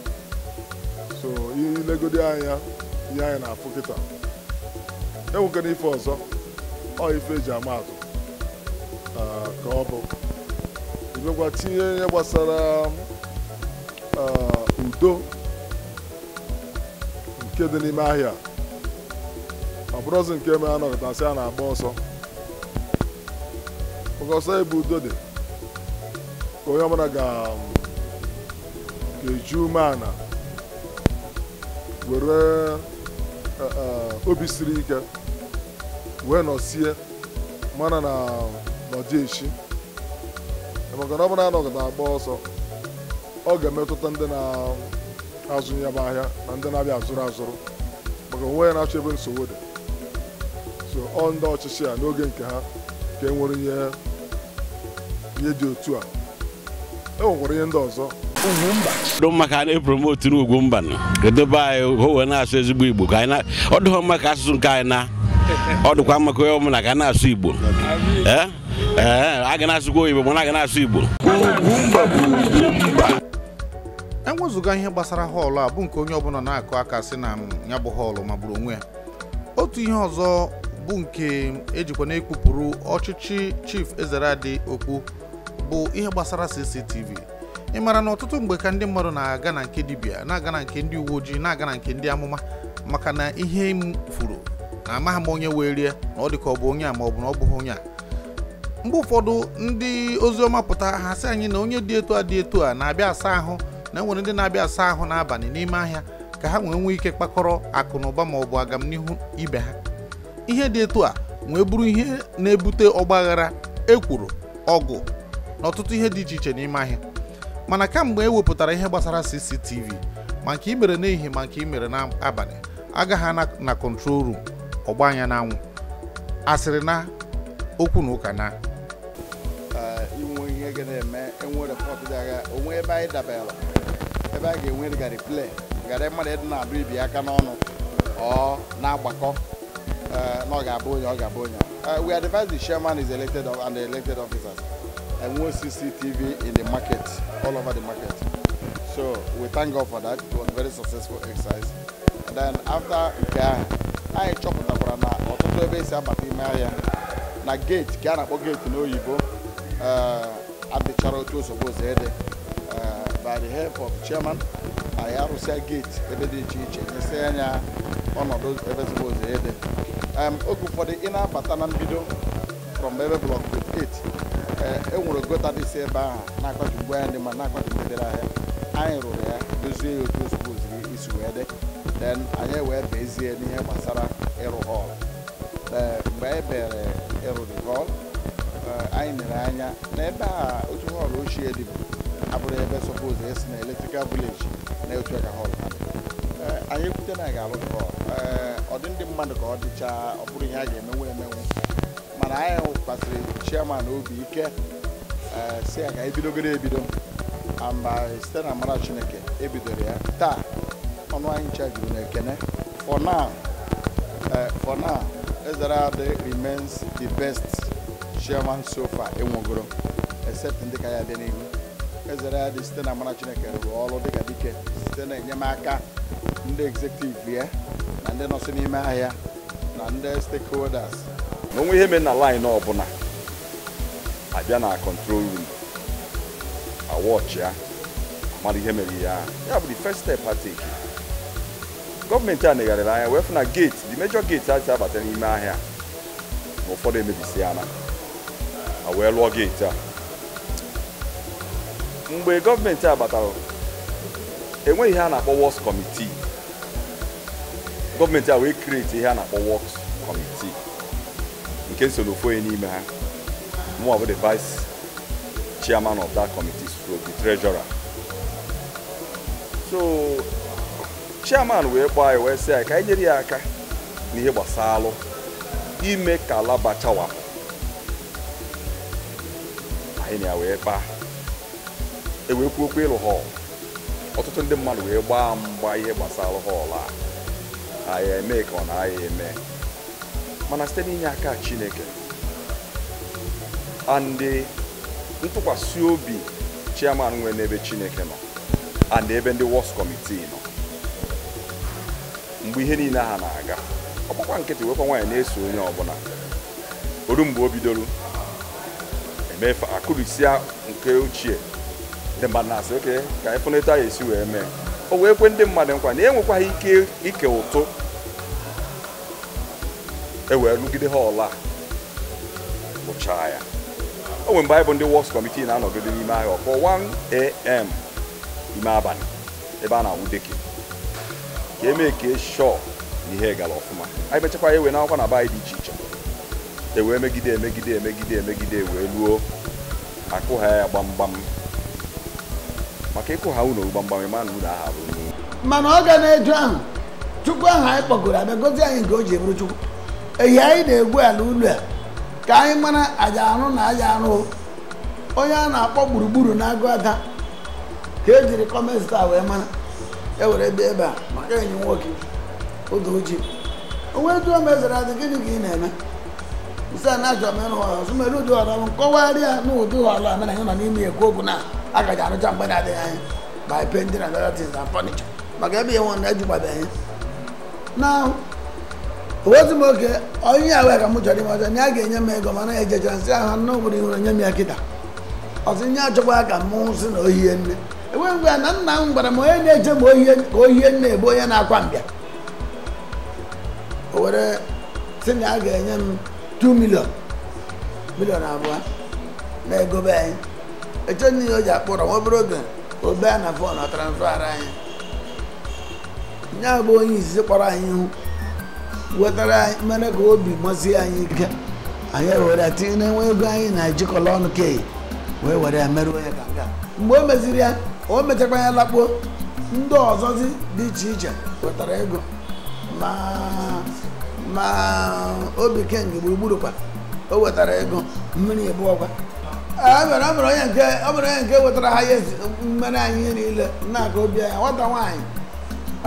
So ilegodi anya ihe anyị na-afụ kịta, enwekana ife ọzọ ọ ife eji ama atụ ka ọ bụ ibekwa tinye ihe gbasara udo nke dị n'ime ahịa. Ọ bụrụzi nke mere anọkọtasị a na-agba ọsọ, maka ọsọ ebe udo dị ka onye ọbụla ga-eji umeala were obi siri ike wee nọsie mana na nọdị echi, maka na ọ bụrụ anọkọta agba ọsọ, ọ ga-emetụta ndị na-azụ ya bụ ahịa na ndị na-abịa azụrụ azụrụ, maka onwe ya na-achọ ebe nsogbu dị. So ọ ndị ọchịchị a n'oge nke ha ka e nwere ihe dị otu a. E nwekwara ihe ndị ọzọ. Dị mma ka a na-epromotu n'Ugwumba edobe anyị ka o wee na-asụ ezigbo Igbo, ka anyị ọ dịghọ mma ka asụsụ nke anyị na ọ dịkwa mma ka onye ọbụla ka a na-asụ Igbo. Ee, a ga na-asụkwa oyibo mana a ga na-asụ Igbo. Enwezụga ihe gbasara họọlụ a bụ nke onye ọbụla na-akụ aka sị na ya bụ họọlụ magburu onwe ya. Otu ihe ọzọ bụ nke ejikwa na-ekpupụrụ ọchịchị Chief Ezeradi okpu bụ ihe gbasara CCTV. Ị mara na ọtụtụ mgbe ka ndị mmadụ na-aga na nke dibịa, na-aga na nke ndị uwe ojii, na-aga na nke ndị amụma, maka na ihe m furu na amaghị m onye wee rie, na ọ dị ka ọ bụ onye a ma ọ bụ na ọ bụghị onye a. Mgbe ụfọdụ ndị oziọma pụta ha sị anyị na onye dị etu a dị etu a na-abịa asa ahụ, na enwere ndị na-abịa asa ahụ n'abalị n'ime ahịa ka ha nwee nwee ike kpakọrọ akụ na ụba ma ọ bụ agamnihu ibe ha. Ihe dị etu a wee bụrụ ihe na-ebute ọgbaghara, ekworo, ọgụ na ọtụtụ ihe dị iche iche n'ime ahịa. Mana kamgbe e wepụtara ihe gbasara CCTV, ma nke i mere n'ehihie ma nke i mere n'abalị, agaghị na control room ọgba anya n'anwụ, asịrị na okwu na ụka na inwe ihe ga na-eme enwe repọt dị agha onwe ebe anyị dabere ebe a ga-enwe garị play garị mmadụ ịdị na-adụ ibi aka n'ọnụ ọ na-agbakọ na ọ ga-abụ onye ọ ga-abụ onye. We advise the chairman is elected and the elected officers enwe CCTV in the market, all over the market. So we thank God for that. It was a very successful exercise. And then after nke ahụ, anyị chọpụtakwara na ọtụtụ ebe esi abata ime ahịa na gate ka a na-akpọ gate n'oyibo adịchara otu suppose ịdị. By the help of chairman, anyị arụsịa gate ebe dị iche iche, nyesịa anya ọnọdụ ebe suppose ịdị. Oge ụfọdụ ị na-abata na mbido from ebe block 8, e nwere gota dị si ebe ahụ na-akwatu ngwa ahịa ndị ma na-akwatu ndị bịara ahịa. Anyị rụrụ ya dozie ya otu suppose isi wee dị. Then anyị wee bezie n'ihe gbasara ịrụ hall. Mgbe anyị bere ịrụ the hall, anyị nere anya n'ebe a otu hall ochie dị abụrụ ebe suppose esi na electrical village na otu aka hall ha dị. Anyị ekwute na anyị ga-alụ the hall. Ọ dị ndị mmadụ ka ọ dịchaa, ọ bụrụ ihe a ga-emenwu emenwu, mana anyị kwasịrị chairman obi ike si ya ka ebidogoro ebido amba site na amara Chineke ebidoro ya taa. Ọnụ anyị ncha juru na ekene. For now, Ezeradi remains the best chairman so far enwegoro, except ndị ka ya bịa n'ihu. Ezeradi site na amara Chineke rụrụ ọrụ dịka dike site na enyemaka ndị executive ya na ndị nọsị n'ime ahịa na ndị stakeholders. Na onwe ihe mere na line ọbụla abịa na control room awọchị ya mara ihe mere ya. Ya bụ the first step ha take. Gọọmenti a negharịrị anya wee fụ na gate, the major gate a si abata n'ime ahịa na ụfọdụ emebisiala, a wee lụọ gate a. Mgbe gọọmenti a batara, enweghị ihe a na-akpọ works committee. Gọọmenti a wee create ihe a na-akpọ works committee nke nso n'ofu onye n'ime ha, mụnwa bụ the vice chairman of that committee, stroke the treasurer. So chairman wee kpọọ anyị wee sị anyị ka anyị nyere ya aka n'ihe gbasalụ ime ka Alaba chawapụ. Anyị na ya wee kpaa, e wee kwuo okwu ịlụ họl. Ọtụtụ ndị mmadụ wee gbaa mgba ihe gbasara họl a, anyị eme ka ọ na-aya eme, mana site n'inye aka Chineke And ntụkwasị obi chairman nwere n'ebe Chineke nọ and ebe ndị works committee nọ mgbe ihe niile ha na-aga ọkpọkwa nkịtị wekwa nwaanyị na-eso onye ọbụla oru mgbe o bidoro emefe akụrisia nke ochie ndị mmadụ na-asị oke ka ịfụneta ya esi wee mee o wee kwe ndị mmadụ nkwa na enwekwaghị ike ike ụtụ e wee rugide ha ọla rụchaa ya. O nwere mgbe anyị bụ ndị works committee na-anọgide n'ime ahịa ọkpọ 1 a.m. ime abalị ebe a na-awụ deke ka eme ka shọ na ihe gara ọfụma. Anyị mechakwa ya wee n'akwụkwọ na be anyị dị iche iche e wee megide emegide emegide emegide wee luo akụ ha ya gbamgbam maka ịkụ ha unu gbamgbam ịma na unu aha bụ mana ọ ga na-eju ahụ Chukwu ahụ anyị kpọgoro abịa gozi anyị nke o ji eburu Chukwu ehi anyị na-egwu ala ụlọ a ka anyị mara aja arụ na aja arụ onye a na-akpọ gburugburu na-agụ ada ka e jiri kọmesta wee mara e were bịa ebe a maka enyi nwoke oge ochie onwe jụọ m ezere adị gịnị ka ị na-eme nsị a na-achọ m ịrụ ọrụ ọzọ mere ụdị ọrụ nkọwarị ya na ụdị ọrụ a mere anyị nọ n'ime ekwu okwu na agaghị arụcha mgbe na-adịghị anya by painting and other things and furniture maka ebe ihe nwe na-ejikwabeghị na owetu m oke onye ya wee ka m chọrọ ime ọzọ na ya ga-enye m ego mana ejecha nsị ahụ nna obodo ihere nye m ya kịta ọsị nye achọkwa ya ka m sị na ohie nne enweghị mgbe na nna m gwara m onye na-eche m ohie ka ohie nne ebe onye na-akwa mbịa o were sị na ya ga-enye m 2 million abụọ na ego be anyị eche nne ya o ji akpụrọ nwa obere oge obe na fon ọ transfara anyị nya bụ onye izizi kpọrọ anyị ihu wetara anyị mere ka obi masie anyị ike anyị were tinye n'enwe ego anyị na-ejikọla ọnụ kei wee were ya merụọ ya ka nke a mgbe o meziri ya o mechakwa ya lakpuo ndị ọzọzi dị iche iche wetara ego ma obi keng gburugburu kwa o wetara ego mmiri ebuọkwa ọ mere onye nke wetara ha ya mmere anyị ihe niile na-aka obi anyị nwata nwaanyị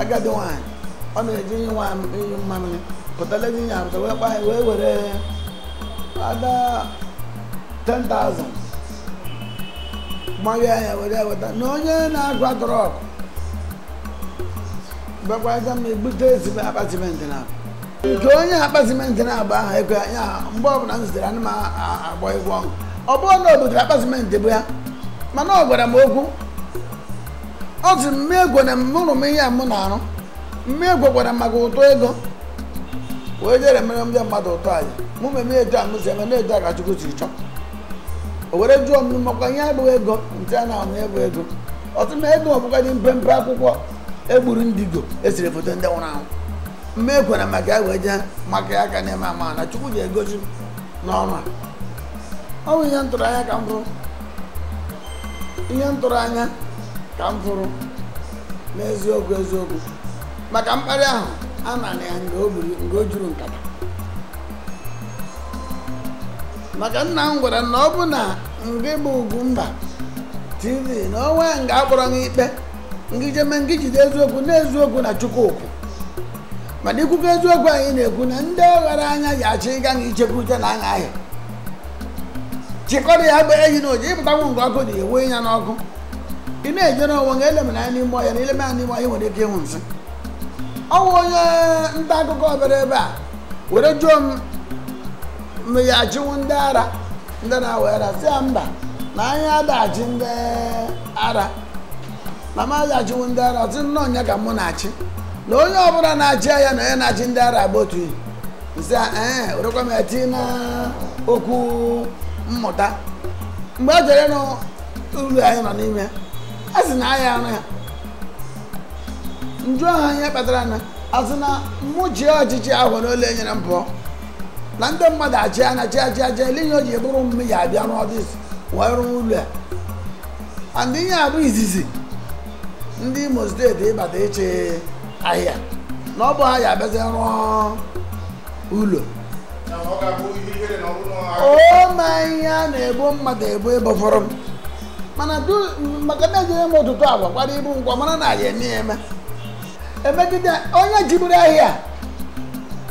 agadi nwaanyị ọ na-eji inye mmamịrị pụtara ezi nye apụta wee kpaa anyị wee were ada 10,000 gbaghee anya were ya weta na onye na-agwa trọk gbakwaja m egbute ezigbo akpa simenti na nke onye akpa simenti na-agba ahụ ekwe ya mgbe ọbụla m zutere ana m agba egwu ọṅụ ọ bụrụ na o butere akpa simenti bụ ya mana ọ gwara m okwu ọ sị m egwo na mụrụ m ihe a mụ na-arụ mme egwo gwara m maka ụtọ ego wee jere mere ndị mmadụ ụtọ anyị mụ meme etu a m si eme na-etu a ka Chukwu si chọọ o were jụọ m makwa ihe abụghị ego ntị a na-ahụ ego ego ọtụ m ego ọbụkwa dị mpempe akwụkwọ egburu ndigo esiri foto ndị nwụrụ anwụ mme ekwere maka ya wee jee maka ya aka na-eme ama na Chukwu ji egosi n'ọrụ a ọ bụ ihe ntụrụ anya ka m fụrụ ihe ntụrụ anya ka m fụrụ n'eziokwu eziokwu maka mkparị ahụ a na ya nga o juru nkata maka nna m gwara na ọ bụ na ngị bụ Ugwumba TV na onwe nga akpọrọ m ikpe ngị jeme ngị jide eziokwu na eziokwu na Chukwukwu mana ikwukwu eziokwu anyị na-ekwu na ndị ọghara anya ji achọ ịga na ichekwa uche na anya ahịa chịkọrọ ya bụ ehi na oji ịpụtanwu nke ọkụ dị ewe ya n'ọkụ ị na-eje n'onwe nga elemena anya n'ime ọhịa na ileme anya n'ime ọhịa nwere ike ịhụ nsị ọ bụ onye nta akụkọ obere ebe a were jụọ m mgbe ya achịnwu ndị ara ndị na-awa ara sị ya mba na anyị adaghachi ndị ara na m adaghachiwu ndị ara sị nnọọ nya ka mụ na-achị na onye ọbụla na-achị ahịa na onye na-achị ndị ara bụ otu ihe nsị ee werekwa m ya tinye na okwu mmụta mgbe a jere n'ụlọ anyị nọ n'ime a sị na ahịa arụ ya njụ ahụ ihe kpatara na asị na mụ chie ọchịchị ahụ n'ole enyere m pụọ na ndị mmadụ achị anya chi achị achị ele ihe o ji bụrụ m ya abịa n'ọdịs wee rụọ ụlọ a and ihe a bụ izizi ndị Imo steeti ịbata ịchị ahịa na ọ bụ ha ya abịazi rụọ ụlọ o ma ihe a na-ebo mmadụ ebo ịbọfọrọ m mana maka na ejere m ụtụtụ agwa kwara ibu nkwa mara na ya eme ya eme emegide onye jiburu ahịa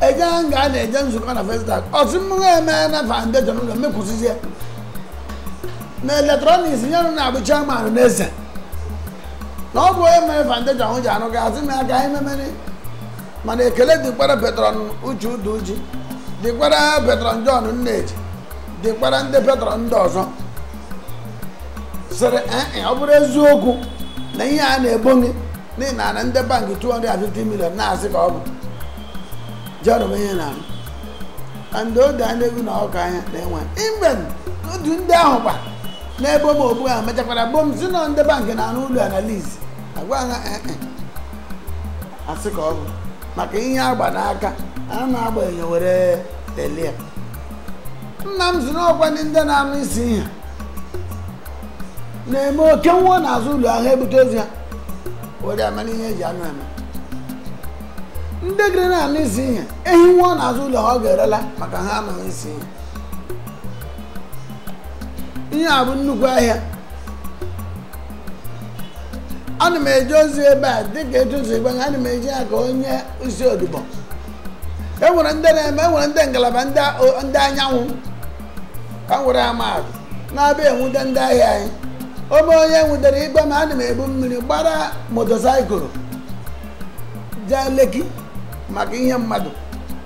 eje nga a na-eje nzukọ na Festac ọsị m eme na foundation ụlọ mekwụsịzie Na electronics nye na-abụ chairman n'eze na ọ bụ onye mere foundation ahụ ji anụ ga-asị m aka anyị memere. Mana ekele dịkwara Petron Uche Uduji, dịkwara Petron John Nneji, dịkwara ndị Petron ndị ọzọ sịrị ee ọ bụrụ eziokwu na ihe a na-ebo gị n'ihi na ndị bankị 250 million na-asị ka ọ bụ jerụm ihe na-arụ and oge anya egwu na ọka anya na-enwe even otu ndị ahụ kwa n'ebe m obu ahụ mechakwara bom si na ndị bankị na-arụ ụlọ analiz agwa ha ee asị ka ọ bụ maka ihe agba n'aka a na-agba enyo were elie. Nna m si n'ọkwa ndị na-anụ isi ihe na-eme oke nwa n'azụ ụlọ ahụ ebute ozu ya were amara ihe eji anụ eme. Ndị gịrị na-anụ isi ihe ehi nwa n'azụ ụlọ ha ọ ga-erela maka ha anụghị isi ihe. Ihe a bụ nnukwu ahịa. Ana m eje ozi ebe a dịka etu si gwa, ana m eji ya ka onye isi odibo. E nwere ndị na-eme, e nwere ndị ngalaba ndị anyanwụ ka m were amaatụ na-abịa enwude ndị ahịa anyị. Ome onye nwudere igwe ma ana m ebu mmiri gbara motosaịkụlụ jee Lekki maka ihe mmadụ.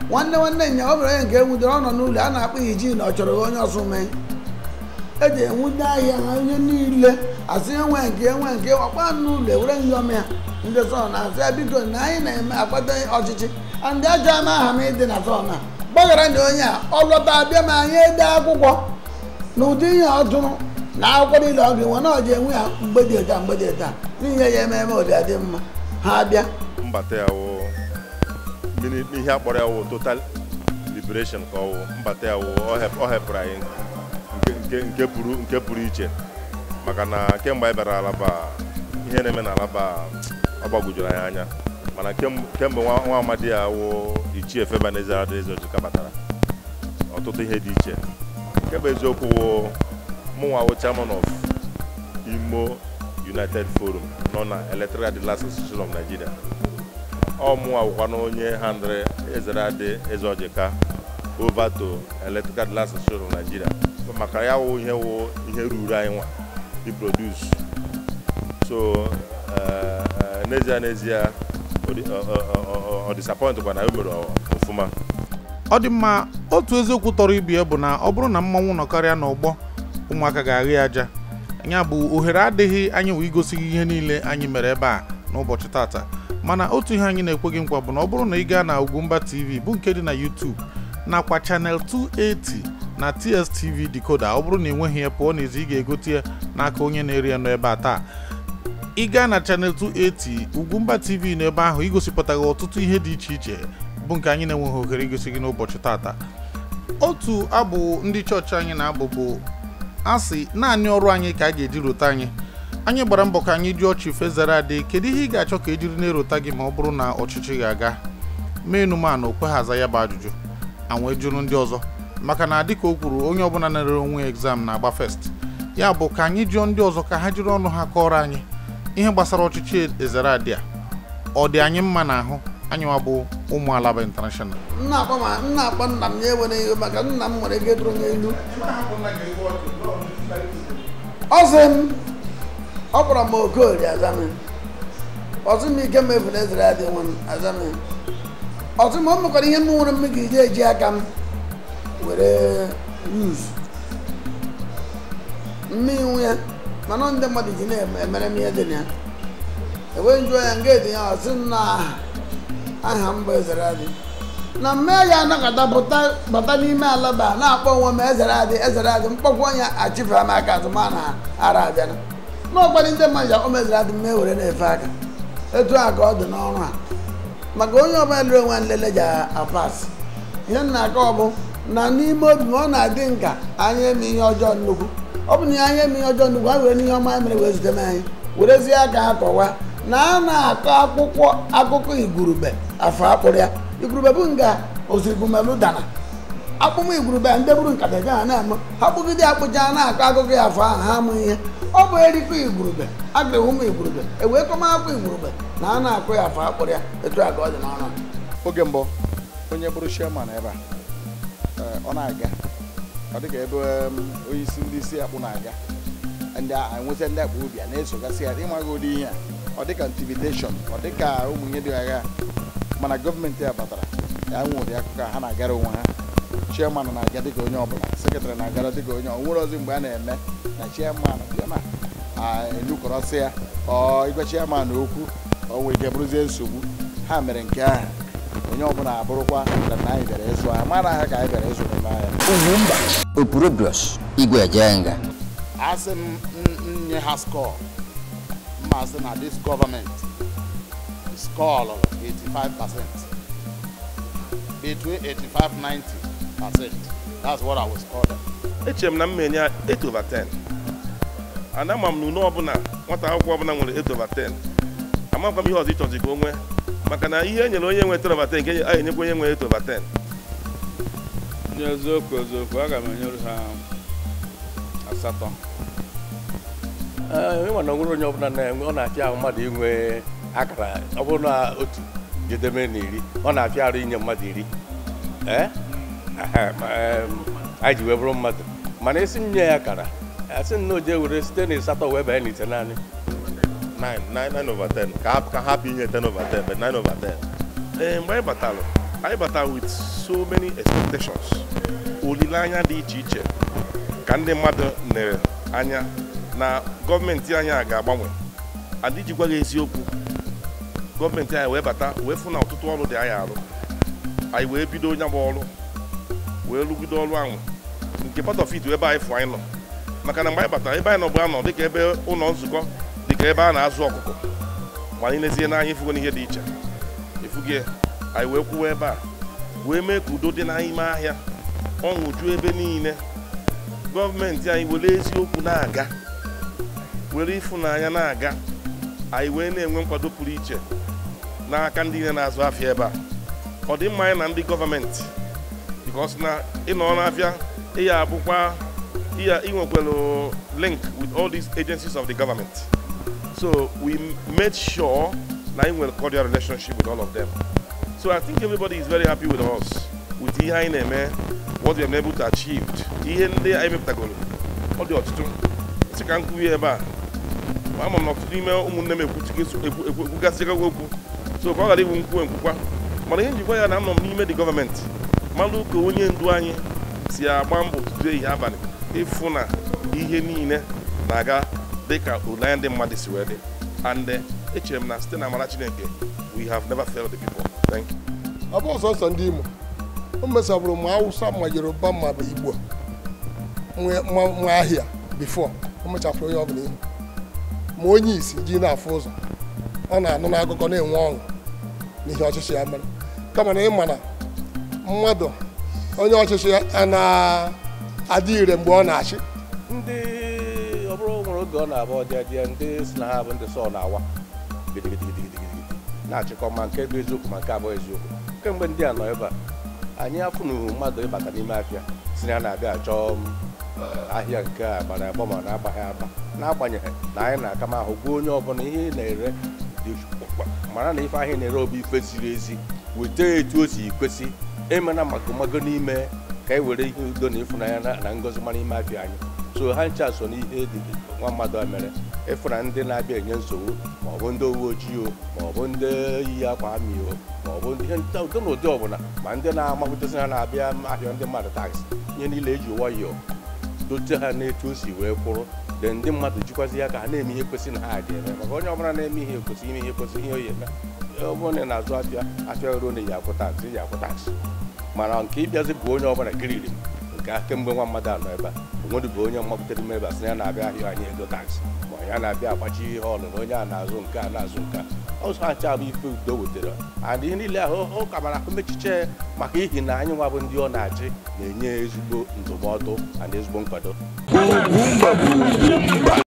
Nwanne nwanne nya ọ bụrụ onye nke enwudere ọ nọ n'ụlọ a na-akpọ iji na ọ chọrọ onye ọsụ mee. Eji enwude ahịa ha onye niile asị enwe nke enwe nke ọkpa n'ụlọ ewere nyọm ya ndị sọ na-asị ya biko na anyị na-eme akwado ọchịchị ndị ajọ ama aha m ịdị na sọ na gbaghara na onye a ọ lọta abịa ma anyị ede akwụkwọ na ụdị ihe ọ tụrụ na akwụkwọ niile ọ ga-enwe na ọ ji enwe ya mgbe dị ụta mgbe dị ụta n'ihe ya eme eme obi adị mma ha abịa. Mbata ya wụ ihe a kpọrọ ya wụ total liberation ka ọ wụ mbata ya wụ ọ hepụrụ anyị nke pụrụ iche maka na kemgbe anyị bịara Alaba ihe na-eme na Alaba ọ gbagwojuru anyị anya mana kemgbe nwa amadi ya wụ Ichie Fabian Ezeradi Ezeojika batara ọtụtụ ihe dị iche. Nke bụ eziokwu wụ mụnwa wụ chairman of Imo United Forum nọ na Electrical Dealers Association of Nigeria. Ọ mụnwa wụkwa na onye handịrị Ezeradi Ezeojika over to Electrical Dealers Association of Nigeria maka ya wụ ihe ruru anyị nwa i produce. So n'ezie ọ disappoint kwa na o mere ọfụma. Ọ dị mma. Otu eziokwu tọrọ ibe bụ na ọ bụrụ na mmanwụ nọkarịa n'ọgbọ ụmụaka ga-aghị aja ya bụ ohere adịghị anyị wee igosi gị ihe niile anyị mere ebe a n'ụbọchị tata. Mana otu ihe anyị na-ekwe gị nkwa bụ na ọ bụrụ na ị gaa na Ugwumba TV bụ nke dị na YouTube nakwa channel 280 na TSTV decoder, ọ bụrụ na ị nweghị ya pụọ n'ezi ị ga-egote ya n'aka onye na-eri ya n'ebe a taa. Ị gaa na channel 280 Ugwumba TV n'ebe ahụ igosipụtaghị ọtụtụ ihe dị iche iche bụ nke anyị na-enweghị ohere igosi gị n'ụbọchị tata. Otu abụ ndị chọọchị anyị na-abụ bụ asị naanị ọrụ anyị ka a ga-eji rota anyị. Anyị gbara mbọ ka anyị jụọ Chief Ezeradi kedu ihe ị ga-achọ ka ejiri na-erota gị ma ọ bụrụ na ọchịchị ga-aga menụmanụ okwe ya bụ ajụjụ anwee jụrụ ndị ọzọ maka na dịka o kwuru onye ọbụla na-ere onwe exam na-agba first. Ya bụ ka anyị jụọ ndị ọzọ ka ha jiri ọnụ ha kọrọ anyị ihe gbasara ọchịchị Ezeradi a ọ dị anyị mma n'ahụ anyị nwa bụ ụmụ Alaba International. Nna akpọ nna m ya ewere ihe maka nna m nwere ike ịtụrụ n'elu. Ọ sị m ọ kpọrọ m Okorie azamị, ọ sị m ike mefu na Ezeradi nwe m azamị, ọ sị m o mekwara ihe m nwere m ga-eji eji aka m were yuzu mmiri ya mana ndị mmadụ ji na-emere m ihe dị na ya. Ewee njụọ ya nga edi ya ọ sị m na aha m bụ Ezeradi na mme ya anakọta bata n'ime Alaba na-akpọ onwe m Ezeradi Ezeradi mkpọkwa ya achịfe m aka azụ ma na ara abịana n'ọkwadị ndị mmadụ ji akpọ m Ezeradi m ewere na-efe aka. Etu a ka ọ dị n'ọrụ a maka onye ọbụla lere onwe nlele ji apasị ihe m na-akọ ọ bụ na n'ime obi m ọ na-adị nka anyị eme ihe ọjọọ nnukwu. Ọ bụ na anyị eme ihe ọjọọ nnukwu ha were n'ihe ọma mere wee zute m anyị werezie aka ha kọwa na a na-akọ akwụkwọ akụkọ igurube afọ akpụrụ ya. Igurube bụ nga ozigumelu dara akpụm igurube ndị buru nkata ga na-ama ha kpụgide akpụcha na-akọ akụkọ ya afọ ahụ ha amụ ihe. Ọ bụ erikọ igurube agịrị ụmụ igurube ewee kọma akpụ igurube na a na-akọ ya afọ akpụrụ ya. Etu a ka ọ dị n'ọrụ. Oge mbụ onye bụrụ chairman ebe a ọ na-aga ọ dịka ebe onye isi ndị isi akpụ na-aga Ndị enwesị ndị akpa obi a na-esogasị ya ịmaghị ụdị ihe a ọ dịka intimidation, ọ dịka ụmụ ihe dị agha. Mana gọọmenti a batara ya nwe ụdị akụkọ ha na-agara onwe ha. Chairman na-aga dịka onye ọbụla, sekretarị na-agara dịka onye ọ nwere ozi mgbe a na-eme na chairman bịa na enukọrọsị ya ọ igwe chairman okwu o nwere ike bụrụzie nsogbu. Ha mere nke ahụ onye ọbụla abụrụkwa na anyị bịara ịzụ ahịa, mara ha ka anyị bịara ịzụ n'ahịa. Ugwumba Opurobios Igwe Ejenga. Asị m nye ha score, mma sị na this government score 85%, between 85-90%. That's what I was called. Echere m na m enye 8 over 10. And ama m na unu ọbụla nwata akwụkwọ ọbụla nwere 8 over 10. Amakwa m ihe ọzọ ịchọzi ka o nwee, maka na ihe e nyere onye nwe 10 over 10 nke a enyekwa onye nwe 8 over 10. N'eziokwu eziokwu, aga m enyere ha 8. Ịma na onwere onye ọbụla na-enwe ọ na-afịa ahụ mmadụ inwe akara ọ bụrụ na otu jedebe na 10, ọ na-afịa arụ inye mmadụ 10. Anyị ji wee bụrụ mmadụ, mana esi m nye ya akara asị m na o jee were site na 8 wee banye na 9. 9 over 10 ka hapụ inye 10 over 10, but 9 over 10. Mgbe anyị batara with so many expectations, olileanya dị iche iche ka ndị mmadụ nere anya na gọọmenti anyị a ga-agbanwe. And iji gwa gị eziokwu, gọọmenti anyị wee bata wee fụ na ọtụtụ ọrụ dị anyị arụ. Anyị wee bido onye bụ ọrụ wee rụgide ọrụ ahụ nke part of it ebe anyị fụ anyị nọ, maka na mgbe anyị batara ebe anyị nọ bụ anọ dịka ebe ụlọ nzukọ, dịka ebe a na-azụ ọkụkọ. Ma anyị nezie n'anya ịfụgo n'ihe dị iche efugie, anyị wee kwuwa ebe a wee mee ka udo dị n'ime ahịa, ọṅụ juo ebe niile. Gọọmenti anyị were eziokwu na-aga, were ịfụnanya na-aga, anyị wee na-enwe nkwado pụrụ iche n'aka ndị niile na-azụ afịa ebe a. Ọ dị mma anyị na ndị gọọmenti, because na ịnọ n'afịa ịya abụkwa ịya inwekwelu link with all these agencies of the government. So we made sure na anyị nwere cordial relationship with all of them. So I think everybody is very happy with us, with ihe anyị na-eme, what we have been able to achieve. Ihe ndị anyị mepụtagoro ọ dị ọtụtụ. Sị ka m kwuo ebe a, ama m na ọtụtụ n'ime ụmụnne m ekwugasịgo okwu, so ka ọ ghara iwu nkwu nkwukwa. Mana ihe njikwa ya na anọ m n'ime the gọọmenti malụ ka onye ndu anyị si agba mbọ ụtụtụ ehihie abalị ịfụ na ihe niile na-aga dịka olileanya ndị mmadụ si wee dị. And echere m na site na amara Chineke, we have never failed the people. Thank you. Ọ bụ sọsọ ndị Imo o mesabụrụ ma Hausa ma Yoruba ma Igbo nwe ahịa before o mechafụrụ onye ọbụla ihu, ma onye isi ji na-afụ ụzọ ọ na-anụ n'akụkọ na-enwe ọṅụ n'ihe ọchịchị ya mere. Kama na ịma na mmadụ onye ọchịchị ya na-adị ire mgbe ọ na-achị. Ndị ọ bụrụ nwere oge ọ na-abụ ọdịadịa ndị si na ha bụ ndị sọ na-awa gidigidigidigidi na-achịkọ ma nke bụ eziokwu ma nke abụghị eziokwu. Kemgbe ndị a nọ ebe a, anyị afụnụghị mmadụ ịbata n'ime afịa si na ya na-abịa achọ ahịa nke a gbara agba ma na-agbaghị agba, n'agbanyeghị na anyị na-aka m ahụ gwa onye ọbụla ihe ị na-ere dị mara na ife ahịa na-ere obi ife ziri ezi, weta etu o si kwesị, emena magomago n'ime ka e were ihe udo na ịfụnanya na ngọzi mara ime afịa anyị. So ha ncha so n'ihe dị nwa mmadụ a mere ịfụ na ndị na-abịa enye nsogbu ma ọ bụ ndị uwe ojii o, ma ọ bụ ndị yi akwa amị o, ma ọ bụ ndị ihe ụdị na ụdị ọbụla, ma ndị na-amapụtasị ha na-abịa ahịa ndị mmadụ taksị, ihe niile eji nwayọọ dote ha n'etu o si wee kwụrụ. De ndị mmadụ jikwazi ya ka ha na-eme ihe kwesịrị na ha ga-eme, maka onye ọbụla na-eme ihe kwesịrị ime ihe kwesịrị ihe o ya eme. Ọ bụrụ na ị na-azụ afịa afịa ruo na ya akwụ taksị, ya akwụ taksị. Mana nke ịbịazi bụ onye ọbụla kiriri nke kemgbe nwa mmadụ anọ ebe a, onwere bụ onye mmaputere m ebe a sị na ya na-abịa ahịa anyị ego taksị, ma ya na-abịa agbachi ihe ọlụ na onye a na-azụ nke a na-azụ nke a. Ọzọ ha ncha bụ ife udo wetara and ihe niile ahụ ọ ka mara ahụ mechiche, maka ihi na anyị nwa bụ ndị ọ na-achị na-enye ezigbo ndụmọdụ and ezigbo nkwado.